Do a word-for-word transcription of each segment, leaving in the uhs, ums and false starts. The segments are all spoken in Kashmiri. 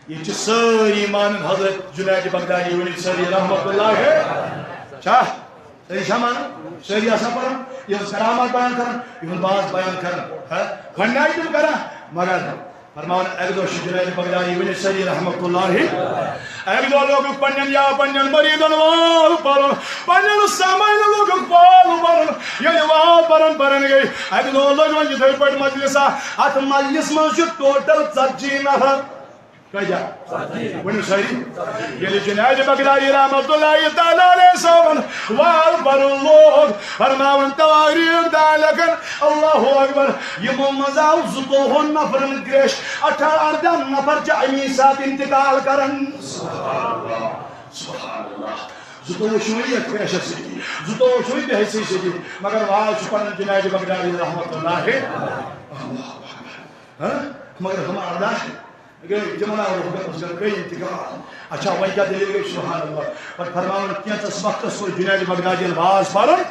ییٚتہِ چھِ سٲری مانان حضرت جنید بغدادی، ؤنِو سٲری رحمت اللہ۔ چھا؟ سٲری چھا مانان؟ سٲری آسان پران، یِہُنٛد کرامات بیان کران، یِہُنٛد باز بیان کران۔ ہا؟ کھۄنہِ آیہِ تِم کران، مگر فرماوان اَکہِ دۄہ چھُ جنید بغدادی، ؤنِو سٲری رحمت اللہ۔ اَکہِ دۄہ لوگُکھ پننٮ۪ن یا پننٮ۪ن مریدن وال پرُن، پننٮ۪ن سامانٮ۪ن لوگُکھ وال پرُن۔ ییٚلہِ وال پران پران گٔے، اَکہِ دۄہ لٔج وۄنۍ یِتھے پٲٹھۍ مجلسا۔ اتھ مجلس منٛز چھِ ٹوٹل ژتجی نفر۔ کٲتیٛاہ؟ ؤنِو سٲری۔ ییٚلہِ جنید بغدادی رحمت اللہ تعالیٰ علیہ صٲبن وال پرُن لوگ، فرماوان توٲریٖخ دان لیکھن، اللہ اکبر، یِمو منٛز آو زٕتووُہن نفرن گریش، اٹھارہ ارداہ نفر چھِ امی ساتہٕ انتقال کران۔ سبحان اللہ، سبحان اللہ۔ زٕتووُہ چھِ وۄنۍ یتھ گریشس سۭتی، زٕتووُہ چھِ وۄنۍ بحثی سۭتی، مگر وال چھُ پنُن جنید بغدادی رحمت اللہ۔ ہاں؟ مگر ہم ارداہ گٔے، تِمن آو روح گٔے انتقال۔ اچھا، وۄنۍ کیٛاہ دٔلیٖل گٔے؟ سبحان اللہ۔ پتہٕ فرماوان، کینٛژس وقتس کوٚر جنید بغدادین واز پرُن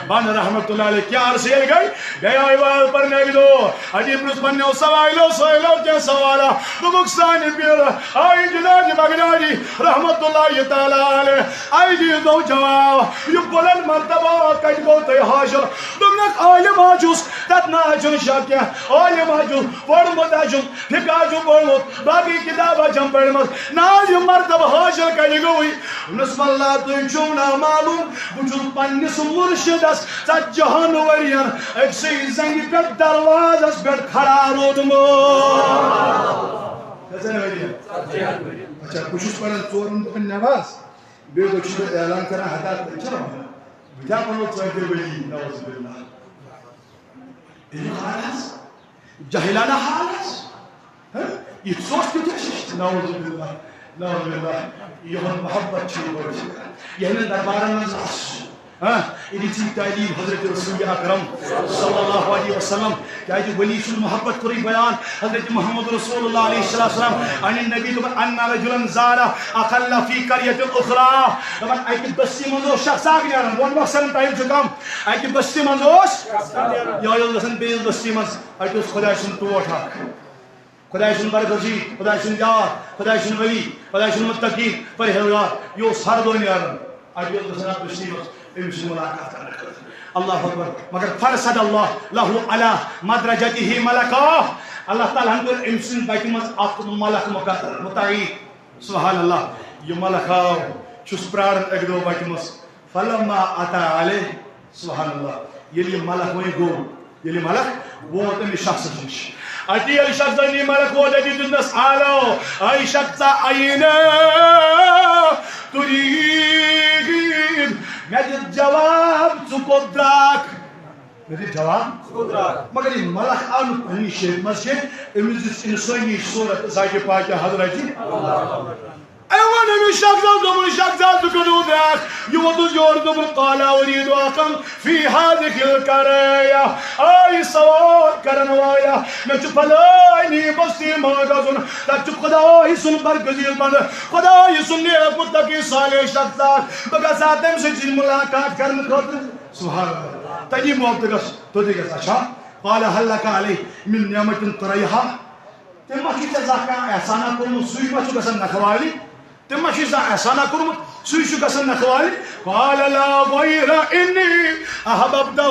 بنٛد رحمت اللہ علیہ۔ کیٛاہ عرض ییٚلہِ گٔے؟ گٔے آیہِ واز پرنہٕ اَکہِ دۄہ۔ اَتہِ پرُژھ پننیو سوالو، سوالو کینٛہہ سوالا۔ دوٚپُکھ، سانہِ پیٖرٕ آیہِ جنید بغدادی رحمت اللہ تعالیٰ علیہ۔ اَتہِ دِیِو تو جواب، یہِ بُلند مرتبہ کَتہِ گوٚو تۄہہِ حٲصِل؟ دوٚپنَکھ، عالم حظ چھُس، تَتھ نہ حظ چھُنہٕ شک کینٛہہ۔ عالم حظ چھُس، پوٚرمُت حظ چھُم، فقہ چھُم پوٚرمُت، باقٕے کِتاب حظ چھَم پٔرمٕژ۔ نہ حظ، یہِ مرتبہ حٲصِل کَتہِ گوٚوٕے؟ دوٚپنَس، واللہ، تُہۍ چھِو نامعلوم، بہٕ چھُس پنٛنِس مُرشِدَس ژتجی ہَن ؤرِین أکسٕے زنٛگہِ پٮ۪ٹھ دروازَس پٮ۪ٹھ کھڑا روٗدمُت۔ کٔژَن ؤرِین؟ اچھا، بہٕ چھُس پَران ژورَن دۄہَن نٮ۪ماز، بیٚیہِ دۄہ چھُس بہٕ اعلان کران، ہتا تُہۍ چھِوا وَنان؟ بہٕ کیٛاہ وَنو ژٲنٛٹھۍ ؤلی؟ نعوذ باللہ۔ یہِ حال حظ، جاہلانہ حال حظ۔ ہہ؟ یہِ ژوٚٹ کیُتھ چھِ؟ نعوذ باللہ، نعوذ باللہ۔ یِہُنٛد محبت چھِ یہِ بٔڑ فِکر۔ یِہٕنٛدٮ۪ن دربارن منٛز آسُن۔ ہاں، یہِ دِژ تعلیٖم حضرت رسول اکرم صلی اللہ علیہ وسلم۔ کیازِ ولی سُنٛد محبت کوٚرُے بیان حضرت محمد رسول اللہ علیہ الصلوۃ والسلام۔ عن النبی دوٚپُن، ان رجلا زار اقل فی قریۃ اخری۔ دَپان، اَکہِ بستی منٛز اوس شخص اکھ نیران، وۄنۍ مۄخصرن، ٹایم چھُ کم۔ اَکہِ بستی منٛز اوس، یہِ اوس گژھان بیٚیِس بستی منٛز، اَتہِ اوس خۄداے سُنٛد ٹوٹھ اکھ۔ خۄداے سُنٛد برغزی، خۄداے سُنٛد یار، خۄداے سُنٛد ولی، خۄداے سُنٛد متقی، پرہیزگار، یہِ اوس ہر دۄہ نیران۔ اَتہِ اوس گژھان اَتھ بستی منٛز أمِس سۭتۍ مُلاقات کرنہٕ خٲطرٕ۔ اللہ اکبر۔ مگر فرصد اللہ لہ علی مدرجتہ ملکا۔ اللہ تعالیٰ ہن کوٚر أمۍ سٕنٛدِ بَٹہِ منٛز اکھ ملک مقرر، متعین۔ سبحان اللہ۔ یہِ ملک آو، چھُس پراران اَکہِ دۄہ بَٹہِ منٛز۔ فلما اتى علیہ، سبحان اللہ، ییٚلہِ یہِ ملک وۄنۍ گوٚو، ییٚلہِ ملک ووت أمِس شخصس نِش، اَتہِ ییٚلہِ شخصن یہِ ملک ووت، اَتہِ دیُتنس آلو، اے شخصا، این ترید؟ مےٚ دِ جواب، ژٕ کوٚت درٛاکھ؟ مےٚ دِ جواب۔ مگر یہِ ملک آو نہٕ پننہِ شیپہِ منٛز کینٛہہ، أمِس دِژ انسٲنی صورت ذاتِ پاکہِ حضرتِ۔ أمۍ ووٚن أمِس شخصس، دوٚپُن، شخصا، ژٕ کوٚت درٛاکھ؟ یہِ ووٚتُس یورٕ، دوٚپُن، قال ارید اخا فی هذه القریہ۔ اے سوال کرن والا، مےٚ چھُ فلٲنی بستی منٛز گژھُن، تَتہِ چھُ خۄداے سُنٛد برغزیل بندٕ، خۄداے سُنٛد نیک متقی صالح شخص اکھ، بہٕ گژھٕ ہا تٔمۍ سۭتۍ سۭتۍ مُلاقات کرنہٕ خٲطرٕ۔ سبحان اللہ۔ تَتی موقعہٕ گژھ، توٚتُے گژھ۔ اچھا، قال هل لك علیہ من نعمة تریہا؟ تٔمۍ ما چھُ ژےٚ زانٛہہ کانٛہہ احسانہ کوٚرمُت، سُے ما چھُ گژھان نکھٕ والنہِ؟ تٔمۍ ما چھُ زانٛہہ احسانہ کوٚرمُت، سُے چھُ گژھان نکھٕ والنہِ؟ قال لا ضیر انی احببتہ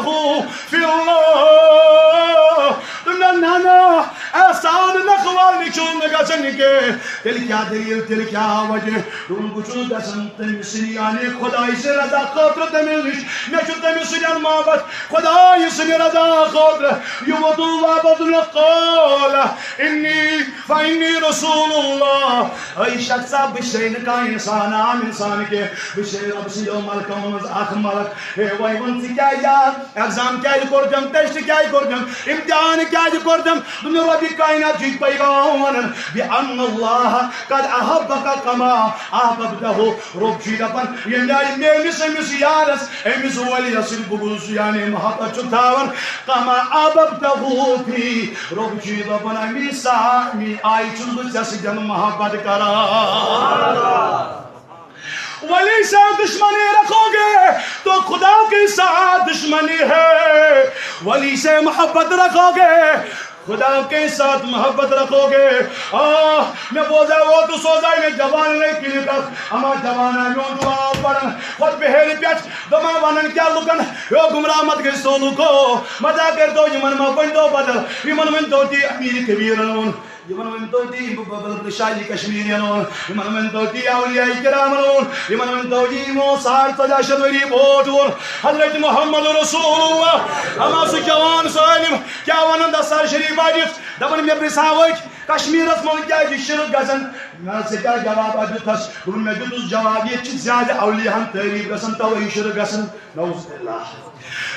فی اللہ۔ دوٚپُن، نہ، نہ، احسان نکھٕ والنہِ چھُنہٕ گژھان کینٛہہ۔ تیٚلہِ کیٛاہ دٔلیٖل، تیٚلہِ کیٛاہ وجہ؟ دوٚپُن، بہٕ چھُس گژھان تٔمۍ سٕنٛدِ، یعنی خۄداے سٕنٛدِ رضا خٲطرٕ تٔمِس نِش۔ مےٚ چھُ تٔمِس سۭتۍ محبت، خۄداے سٕنٛدِ رضا خٲطرٕ۔ یہِ ووٚتُن واپس، دوٚپُن، قال انی فانی رسول اللہ۔ اے شخصا، بہٕ چھُسے نہٕ کانٛہہ انسان، عام انسان کینٛہہ، بہٕ چھُسے رۄبہٕ سٕنٛدیو ملکو منٛز اکھ ملک۔ ہے، وۄنۍ وَن ژٕ کیٛازِ آو؟ ایگزام کیٛازِ کوٚر تٔمۍ؟ ٹیسٹ کیٛازِ کوٚر تٔمۍ؟ امتحان کیٛازِ کوٚر تٔمۍ؟ دوٚپُن، رۄبِ کاینات چھُ یہِ پیغام وَنان، بِأَنَّ اللَّهَ قَدْ أَحَبَّكَ كَمَا أَحْبَبْتَهُ۔ رۄب چھُ دَپان، ییٚمہِ آیہِ میٲنِس أمِس یارس، أمِس ولیَس سۭتۍ بہٕ گوٚژھُس، یعنی محبت چھُ تھاوان، کما احببتہ فی، رۄب چھُ دَپان، اَمی سا-، اَمی آیہِ چھُس بہٕ ژےٚ سۭتۍ محبت کران۔ ولی سے دشمنی رکھو گے تو خدا کے ساتھ دشمنی ہے، ولی سے محبت رکھو گے خدا کے ساتھ محبت رکھو گے؟ آہ، مےٚ بوزا اوترٕ سوزاے مےٚ جوانن أکۍ کِلِپ اکھ، اما جوانا میون دُعا پران، خۄطبہٕ ہیٚرِ پٮ۪ٹھ دَپان ونان کیٛاہ لُکن، ہیو گمراہ مت گٔژھۍ تو لُکو، مزاق کٔرۍ تو، یِمن ما ؤنۍ تو بدل، یِمن ؤنۍ تو تی امیر کبیرن ووٚن، یِمن ؤنۍ تو تی بلکل شاہی کشمیرین ووٚن، یِمن ؤنۍ تو تی اولیاء کرامن ووٚن، یِمن ؤنۍ تو تی یِمو ساڑ ژۄداہ شیٚتھ ؤری برونٹھ ووٚن حضرت محمد رسول اللہ۔ اما سُہ جوان سٲلِم کیٛاہ ونان دستار شریف بٔرِتھ؟ دپان، مےٚ پرژھاوکھ کشمیرس منٛز کیٛازِ چھِ شرک گژھان؟ مےٚ ژےٚ کیٛاہ جواب دیُتتھس؟ دوٚپُن، مےٚ دیُتُس جواب، ییٚتہِ چھِ زیادٕ اولیاہن تعریف گژھان، توے چھِ شرک گژھان۔ نعوذ باللہ۔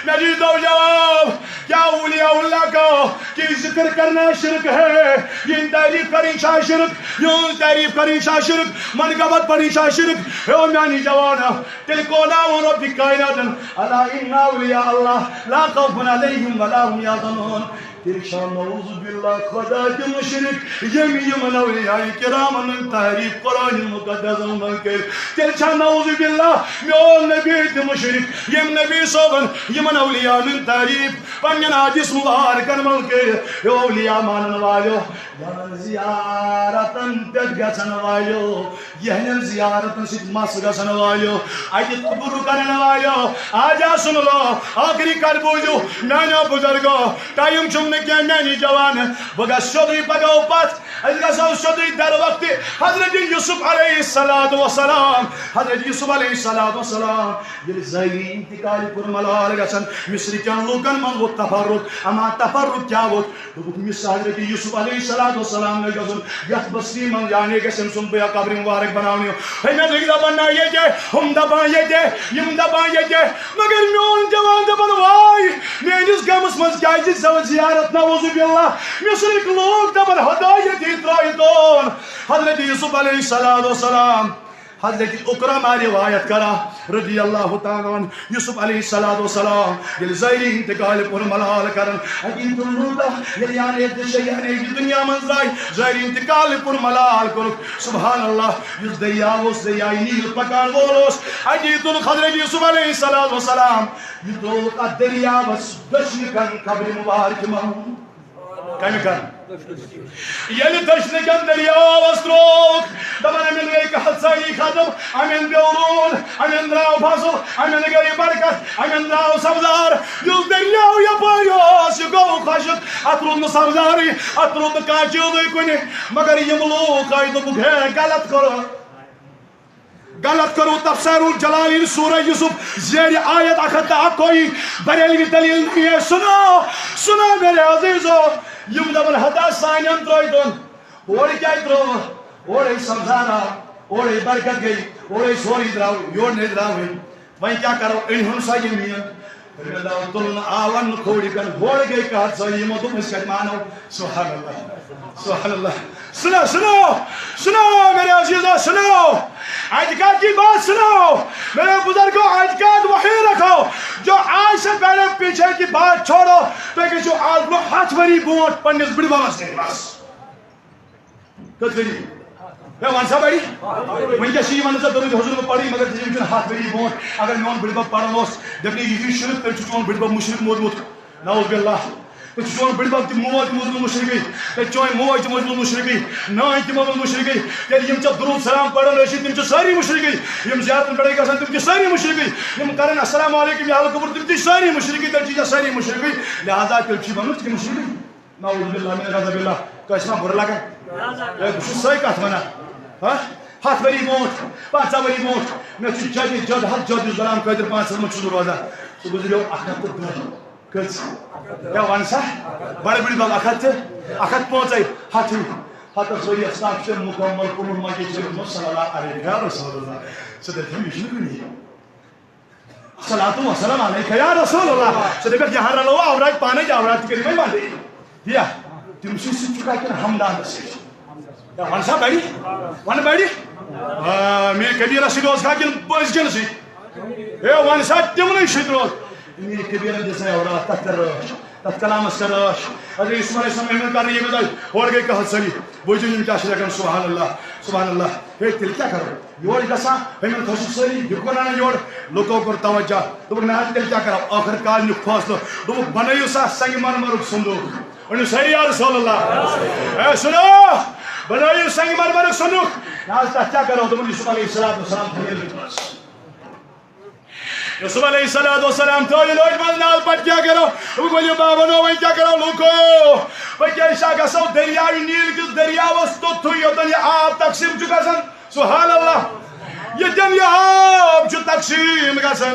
مےٚ دیٖتو جواب، کیا اولیاء اللہ کا کہ ذکر کرنا شرک ہے؟ یِہنٛز تعریف کرٕنۍ چھا شرک؟ یِہنٛز تعریف کرٕنۍ چھا شرک؟ منقبت پرٕنۍ چھا شرک؟ ہے میانہِ جوانا، تیٚلہِ کون آو رۄبِ کائناتن؟ الا ان اولیاء اللہ لا خوف علیہم ولا هم یحزنون۔ تیٚلہِ چھا نعوذ باللہ خدا تہِ مُشرِک، ییٚمۍ یِمن اولیاء کرامن ہٕنٛز تعریٖف قرآن مُقدسس منٛز کٔر؟ تیٚلہِ چھا نعوذ باللہ میون نبی تہِ مُشرِک، ییٚمۍ نبی صٲبن یِمن اولیاءن ہٕنٛز تعریٖف پننٮ۪ن حدیث مبارکن منٛز کٔر؟ ہے اولیاء مانن والیو، یِمن زیارتن پٮ۪ٹھ گژھن والیو، یِہنٛدٮ۪ن زیارتن سۭتۍ مس گژھن والیو، اتہِ تبرک کرن والیو، آ جا سن لو، ٲخری کتھ بوٗزِو میانیو بزرگو، ٹایم چھُم نہٕ کینٛہہ میانہِ جوانہٕ، بہٕ گژھٕ سیوٚدُے پگاہ پتھ، أسۍ گژھو سیوٚدُے در وقتِ حضرت یوسف علیہ الصلوۃ والسلام۔ حضرت یوسف علیہ الصلوۃ والسلام ییٚلہِ ظٲہری انتقال پُر ملال گژھن، مصر کٮ۪ن لوٗکن منٛز ووٚتھ تفرق، اما تفرق کیٛاہ ووٚتھ؟ دوٚپُکھ، مِس حضرت یوسف علیہ الصلوۃ والسلام نہ گژھُن یتھ بستی منٛز، یعنی گژھِ أمۍ سُنٛد بیا قبر مبارک بناونہِ۔ ہے مےٚ لٔگۍ دپان نہ ییٚتہِ، ہُم دپان ییٚتہِ، یِم دپان ییٚتہِ، مگر میون جوان دپان واے، میٲنِس گامس منٛز کیازِ زو زیارت؟ نعوذ باللہ، مصرٕکۍ لوٗکھ دپان ہدایت یی ترٲیتون۔ حضرت یوسف علیہ الصلوۃ والسلام حضرت اکرمہ روایت کران رضی اللہ تعالیٰ عنہ، یوسف علیہ الصلوۃ والسلام ییٚلہِ ظٲہری انتقال پُر ملال کران، حقیقت لوٗٹا ییٚلہِ یعنی تہِ چھِ یعنی یہِ دُنیا منٛز درٛاے، ظٲہری انتقال پُر ملال کوٚرُکھ۔ سبحان اللہ، یُس دٔریاو اوس، دٔریاے نیٖل پکان وول اوس، اَتی تُلُکھ حضرت یوسف علیہ الصلوۃ والسلام، یہِ ترٛووُکھ اَتھ دٔریاوَس دٔچھنہِ کَن قبرِ مُبارکہِ منٛز۔ کمہِ کن؟ ییٚلہِ دٔچھنہٕ کٮ۪ن دٔریاوس ترٛووُکھ، دپان، أمٮ۪ن گٔے قحط سٲری ختم، أمٮ۪ن پیوٚو روٗد، أمٮ۪ن درٛاو فصل، أمٮ۪ن گٔے برکت، أمٮ۪ن درٛاو سبزار۔ یُس دٔریاو یپٲرۍ اوس، یہِ گوٚو خۄشک، اتھ روٗد نہٕ سبزارٕے، اتھ روٗد نہٕ کانٛہہ چیٖزٕے کُنہِ۔ مگر یِم لوٗکھ آیہِ، دوٚپُکھ، ہے، غلط کوٚر۔ غلط کرو تفسیر الجلالین سورہ یوسف زیر آیت اکھ ہتھ تہٕ اکوئی بریلوی دلیل نہیں ہے۔ سنو، سنو میرے عزیزو، یِم دپن ہتا سانٮ۪ن ترٲوۍ دۄن، اورٕ کیٛازِ ترٲوٕ؟ اورے سبزار آو، اورے برکت گٔے، اورے سورُے درٛاو، یورٕ نے درٛاوٕے۔ وۄنۍ کیٛاہ کرو؟ أنۍ ہُن سا یہِ مین۔ رِداو تُلنہٕ آو نہٕ کھوڑِ پٮ۪ٹھ، گۄڈٕ گٔے کَتھ سۄ، یِمو دوٚپ، أسۍ کَتہِ مانو؟ سبحان اللہ، سبحان اللہ۔ سُنو، سُنو، سُنو، میرے عزیزو، سُنو۔ اعتقاد کی بات سُنو۔ میرے بزرگو، اعتقاد وہی رکھو جو آج سے پہلے پیچھے کی بات چھوڑو۔ تُہۍ گٔژھِو آز برونٛہہ ہَتھ ؤری برونٛٹھ پننِس بٕڈببس نِش بس۔ کٔژ ؤری؟ ہے، وَن سا بَڑِ۔ وٕنکیٚس چھِ یِمَن نہٕ ژےٚ دُرُد حضور بہٕ پَرٕے، مگر ژےٚ چھُنہٕ ہَتھ ؤری برونٛٹھ، اگر میون بٕڈبَب پَران اوس، دَپہِ، یہِ چھُ شِرک، تیٚلہِ چھُ چون بٕڈبَب مُشرِک موٗدمُت۔ نعوذ باللہ۔ تیٚلہِ چھُ چون بٕڈبَب تہِ مول تہِ موٗدمُت مُشرِکٕے، تیٚلہِ چٲنۍ موج تہِ موٗدمُت مُشرِکٕے، نانۍ تہِ موٗدمُت مُشرِکٕے۔ تیٚلہِ یِم ژےٚ دُرُد سلام پَران ٲسی، تِم چھِ سٲری مُشرِکٕے۔ یِم زیارتَن پٮ۪ٹھ گژھان، تِم چھِ سٲری مُشرِکٕے۔ یِم کَران السلام علیکم یا القبر، تِم تہِ چھِ سٲری مُشرِکٕے۔ تیٚلہِ چھِ یہِ سٲری مُشرِکٕے۔ لہذا تیٚلہِ چھِ یِمَن منٛز تہِ مُشرِکٕے۔ نعوذ باللہ من غضب اللہ۔ کٲنٛسہِ ما بُرٕ لگان؟ ہے، بہٕ چھُس سۄے کتھ ونان۔ ہا؟ ہتھ ؤری برونٛٹھ، پنٛژاہ ؤری برونٛٹھ، مےٚ چھُ جدِ جد حد جد یُس غلام قٲدر پانٛژھ منٛز چھُس بہٕ روزان۔ سُہ گُزریو اکھ ہتھ تہٕ دہ۔ کٔژ؟ ہے، وَن سا۔ بڑٕ بٕڈِ بب اکھ ہتھ تہٕ اکھ ہتھ پانٛژے، ہتھٕے۔ ہتس ؤریس تام چھُ مُکمل کُنوُہ مجلس منٛز صلی اللہ علیہ یا رسول اللہ۔ ژٕ دٔپۍ، یہِ چھُنہٕ کُنی۔ الصلاۃ والسلام علیک یا رسول اللہ۔ سُہ دَپٮ۪کھ، یہاں رلو اورات پانے، اورات تہِ کٔرِو وۄنۍ بندٕے۔ یا تِم سٕے سۭتۍ چھُکھا کِنہٕ ہمدانس سۭتۍ؟ یا وَن سا بَڑِ، وَن بَڑِ۔ آ، میر کبیرس سۭتۍ اوسکھا کِنہٕ بٲزکٮ۪ن سۭتۍ؟ ہے، وَن سا تِمنٕے سۭتۍ روز۔ میر کبیرن دِژ نہٕ اورات، تَتھ کر رٲچھ، تَتھ کلامس کر رٲچھ۔ اگر یوسف علیہ السلام یِمن کرنہٕ ییٚمہِ دۄہ ہورٕ گٔے قحط سٲری، بوٗزِو یِم کیٛاہ چھِ لیکھان، سبحان اللہ، سبحان اللہ۔ ہے، تیٚلہِ کیٛاہ کرو؟ یورٕ گژھان، ہُمٮ۪ن کھٔژٕکھ سٲری، یہِ کوٚر اَنان یورٕ، لُکو کوٚر توجہ، دوٚپُکھ، نہ حظ، تیٚلہِ کیٛاہ کرو؟ ٲخٕر کار نیُک فٲصلہٕ، دوٚپُکھ، بنٲیِو سا سنٛگہِ مرمرُک صندوٗق۔ ؤنِو سٲری یا رسول اللہ۔ اے سُنو، بنٲیِو سنگ مرمرُک صندوق۔ نہ حظ، تَتھ کیٛاہ کرو؟ دوٚپُن، یوسف علیہ الصلوۃ والسلام تھٲیِو لٔٹۍ منٛز۔ یوسف علیہ الصلوۃ والسلام تھٲیِو لٔٹۍ منٛز۔ نہ حظ، پَتہٕ کیٛاہ کرو؟ دوٚپُن، ؤلِو بابا، نو وۄنۍ کیٛاہ کرو لوٗکو؟ وۄنۍ کیٛاہ چھا گژھو دٔریاوِ نیٖل کِس دٔریاوَس توٚتھُے یوٚتَن یہِ آب تقسیٖم چھُ گژھان؟ سبحان اللہ۔ ییٚتٮ۪ن یہِ آب چھُ تقسیٖم گژھان،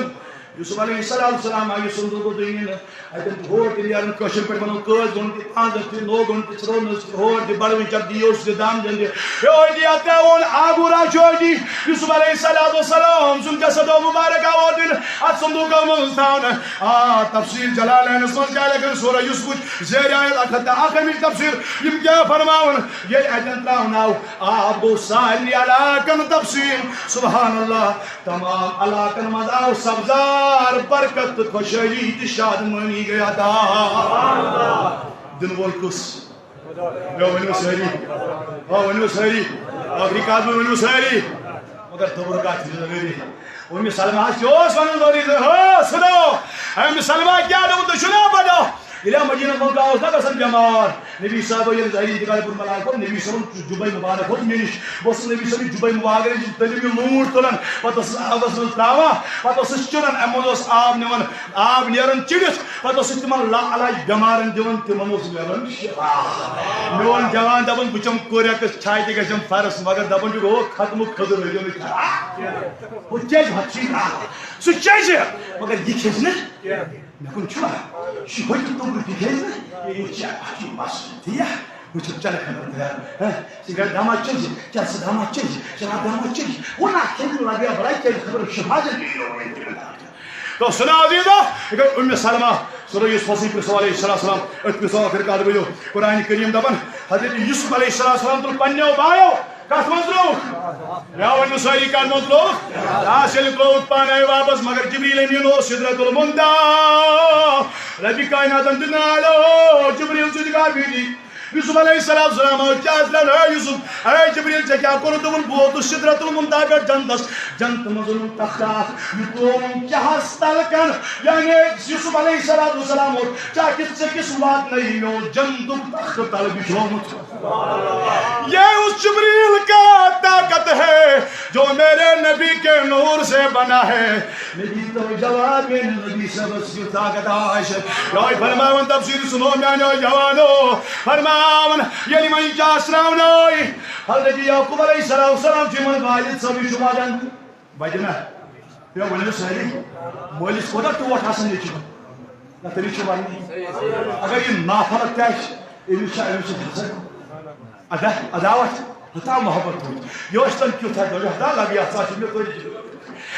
یوسف علیہ السلام سلام آیہِ صندوٗقہٕ دٕنہِ۔ اَتٮ۪ن چھُ ہور تہِ نیران، کٲشِر پٲٹھۍ وَنو کٲژ گُنٛڈ تہِ، پانٛژھ تہِ، نو گُنٛڈ تہِ، ژرٛونٛڈ تہِ، ہور تہِ، بڑوٕنۍ چَک دِیو سُہ تہِ دام دِنہِ۔ یہِ اوس دِیا ترٛاوُن آگوٗ راجوٹی۔ یوسف علیہ الصلوۃ والسلام سُنٛد جسد و مبارک آو دِنہٕ۔ اَتھ صندوٗقو منٛز تھاونہٕ۔ آ، تفسیر جلالینَس منٛز کیٛاہ لیکھان؟ سورہ یوسفٕچ زیرِ آیت اَکھ ہَتھ تہٕ اَکھ ہٕمِچ تفسیر۔ یِم کیٛاہ فرماوان؟ ییٚلہِ اَتٮ۪ن ترٛاونہٕ آو، آب گوٚو سارنٕے علاقن تقسیٖم۔ سبحان اللہ۔ تمام علاقن منٛز آو سبزار، برکت تہٕ خۄشحٲلی تہٕ شادمٲنی گٔے عطا۔ دِنہٕ وول کُس؟ مےٚ ؤنِو سٲری۔ آ، ؤنِو سٲری۔ ٲخری کتھ مےٚ ؤنِو سٲری۔ مگر دوٚپُن کتھ چھِ ضروٗری۔ اُمہِ سلمہ ہس تہِ اوس ونُن ضروٗری، ہو، سُنو۔ اُمہِ سلمہ کیٛاہ دوٚپُن، تُہۍ چھِو نا پتہ؟ ییٚلہِ مدینہ منٛز اوس نا گژھان بٮ۪مار، نبی صاحب ییٚلہِ ظٲہری انتقال کوٚر ملائکو، نبی صٲبُن جُبے مبارک ووت مےٚ نِش۔ بہٕ اوسُس نبی صٲبٕنۍ جُبے مبارک نِش تٔلِم یہِ لوٗٹھ تُلان، پتہٕ اوسُس آبس منٛز ترٛاوان، پتہٕ اوسُس چُنان، اَمہِ منٛز اوس آب نِوان، آب نیران چِڑِتھ، پتہٕ اوسُس تِمن لا علاج بٮ۪مارن دِوان، تِمن اوس میلان شفا۔ میون جوان دپان، بہٕ چمہٕ کوریکس چاے تہِ گژھم فرض، مگر دپان چھُ، ہو ختمُک خٔزٕر ٲسۍزیو نہٕ کھٮ۪وان۔ ہُہ کیٛازِ؟ ہۄتھ چھُے ناو۔ سُہ کیٛازِ؟ مگر یہِ کھیٚژِ نہٕ۔ مےٚ کُن چھُوا؟ یہِ چھُ ہوٚتہِ توٚبرُک، یہِ کھیٚژِ نہٕ۔ یہِ چھُ اَتھ چھُ مَس، تی یا؟ وٕچھِو، چلے خبر تیار۔ ہہ؟ سِگریٹ داماد چیٚیہِ، چیٚیہِ سُہ داماد چیٚیہِ، چلے داماد چیٚیہِ۔ وۄنۍ نہ کھیٚیہِ نہٕ لگیا بلاے، کیٛازِ خبر شفا جلدی۔ تو سُنو عزیزو، یہِ گٔے اُمہِ سلمہ، سورہ یوسفس پرٛژھو علیہ السلام، أتھۍ پرٛژھو ٲخر کتھ بٔرِو۔ قرآن کریم دپان، حضرت یوسف علیہ السلام تُل پننیو بایو، کتھ منٛز ترٛووُکھ؟ یا ؤنِو سٲری، کتھ منٛز ترٛووُکھ؟ آس ییٚلہِ ترٛووُکھ پانے واپس، مگر جبریل امین اوس سدرۃ المنتہی۔ ربِ کائناتن دیُت نالو، جبریل ژٕ تہِ کر بِہِتھ۔ یوسف علیہ السلام سلام آو، کیٛاہ حضرت، اے یوسف، اے جبریل، ژےٚ کیٛاہ کوٚرُتھ؟ دوٚپُن، بہٕ ووتُس سدرۃ المنتہی پٮ۪ٹھ جنتس، جنتہٕ منٛز اوٚنُم تخت اکھ، یہِ ترٛووُم چاہس تل کن، یعنی یوسف علیہ السلام اوس چاہ کِس ژٔکِس واتنٲیی، مےٚ اوس جنتُک تخت تل بِچھومُت۔ یہ اس جبریل کا طاقت ہے جو میرے نبی کے نور سے بنا ہے۔ نبی تو جواب میں نبی سبس کی طاقت آش۔ یہوے فرماون تفسیر سُنو میانیو جوانو۔ فرماون ییٚلہِ وۄنۍ چاہ ترٛاونٲے، حضرت یعقوب علیہ السلام، السلام چھُ یِمن والد صٲبٕے چھُ وَدان۔ وَدِ نا؟ ہے، ؤنِو سٲری، مٲلِس کوٗتاہ ٹوٹھ آسان نیٚچوِس؟ نہ، تٔمِس چھُ وَننٕے۔ اگر یہِ نافرق تہِ آسہِ، أمِس چھا، أمِس چھُ حسد، ادا-، عداوت، ہتا محبت تھوٚمُت۔ یہِ اوس تٔمۍ کیُتھ ہا، دوٚپُن، ہتا لگہِ یَتھ، ژٕ چھُکھ مےٚ توتہِ،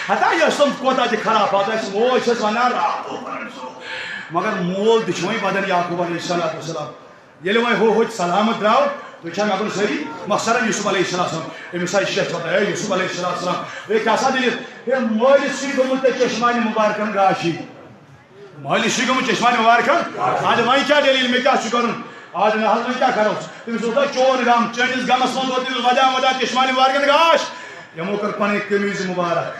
ہتا یہِ اوس تٔمۍ کوٗتاہ تہِ خراب پَتہٕ آسہِ، موج چھَس وَنان، راتو پَران سُہ۔ مگر مول تہِ چھُ وۄنۍ وَدان یعقوب علیہ الصلوۃ والسلام۔ ییٚلہِ وۄنۍ ہُہ ہوٚتہِ سلامت درٛاو، تُہۍ چھا مےٚ کُن سٲری؟ مۄخصرا یوسف علیہ السلام، أمِس آیہِ شیٹھ وَتہٕ، اے یوسف علیہ السلام، اے کیٛاہ سا دٔلیٖل؟ اے مٲلِس چھُے گوٚمُت ژےٚ چشمانِ مبارکن گاشی۔ مٲلِس چھُے گوٚمُت چشمانِ مبارکن۔ اَدٕ وۄنۍ کیٛاہ دٔلیٖل؟ مےٚ کیٛاہ چھُ کَرُن؟ اَدٕ نہ حظ، وۄنۍ کیٛاہ کَرو؟ تٔمِس اوس نا چون غم، چٲنِس غمَس منٛز ووت تٔمِس وَدان وَدان چشمانِ مبارکن گاش۔ یِمو کٔر پَنٕنۍ قمیٖض مبارک۔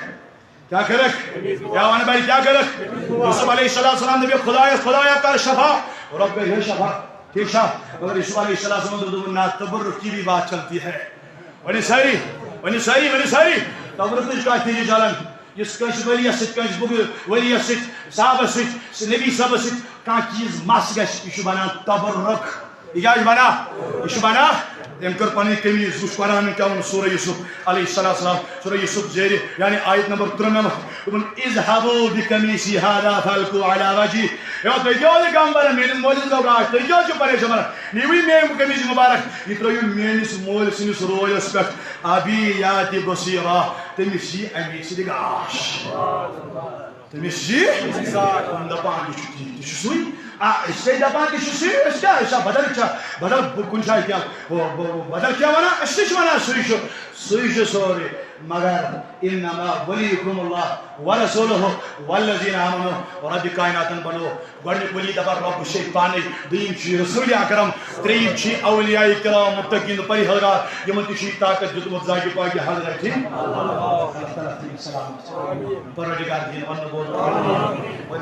کیٛاہ کٔرٕکھ؟ کیٛاہ وَنہٕ بہٕ، کیٛاہ کٔرٕکھ؟ یوسف علیہ السلام دوٚپ، خدایَس، خدایا، کر شفا۔ رب ہے شفا۔ ٹھیٖک چھا؟ مگر یوسف علیہ السلام دوٚپ، نہ، تبرک کی بھی بات چلتی ہے۔ ؤنِو سٲری، ؤنِو سٲری، ؤنِو سٲری۔ تبرکٕچ کَتھ تہِ چھِ چلان۔ یُس کٲنٛسہِ ؤلیَس سۭتۍ، کٲنٛسہِ بُزرگ ؤلیَس سۭتۍ، صاحبَس سۭتۍ، نبی صٲبَس سۭتۍ کانٛہہ چیٖز مَس گژھِ، یہِ چھُ بَنان تبرک۔ یہِ کیٛاہ چھُ بنان؟ یہِ چھُ بنان، أمۍ کٔر پنٕنۍ قمیٖض، وٕچھ قرآنن کیٛاہ ووٚن سورہ یوسف علیہ السلام، سورہ یوسف زیرِ، یعنی آیت نمبر ترُنَمَتھ، دوٚپُن، "اذهبوا بقميصي هذا فألقوه على وجهه۔" ہے، تُہۍ کیٛاہ حظ چھِو غم بَران؟ میٛٲنِس مٲلِس گوٚو گاش، تُہۍ کیٛاہ حظ چھِو پریشان بَران؟ نِیِو یہِ میٛٲنۍ قمیٖض مبارک، یہِ ترٛٲیِو میٛٲنِس مٲلۍ سٕنٛدِس رویَس پٮ۪ٹھ۔ أبي يأتي بصيرا، تٔمِس یی اَمی سۭتۍ گاش۔ تٔمِس چھِ یہِ دَپان، یہِ چھُ تی، تہِ چھُ سُے۔ آ، أسۍ چھِ دَپان، تہِ چھُ سُے، أسۍ کیٛاہ، أسۍ چھا بدل چھا، بدل کُنہِ جایہِ کیٛاہ، ہُہ، ہُہ، ہُہ، بدل کیٛاہ وَنان؟ أسۍ تہِ چھِ وَنان، سُے چھُ، سُے چھُ سورُے۔ مگر إنما وليكم الله ورسوله والذين آمنوا۔ رۄبِ کائناتَن بنوو گۄڈٕنیُک ولی دَپان رۄب چھُے پانَے، دوٚیِم چھُے رسول اکرم، ترٛیٚیِم چھُے اولیاء کرام، متقین، پرہیزگار، یِمن تہِ چھُے طاقت دیُتمُت ذاتِ پاکِ حضرتِ۔ اللہ تعالیٰ تھٲیِن سلامت۔ پروردگار دِیِن وننہٕ بوزنہٕ۔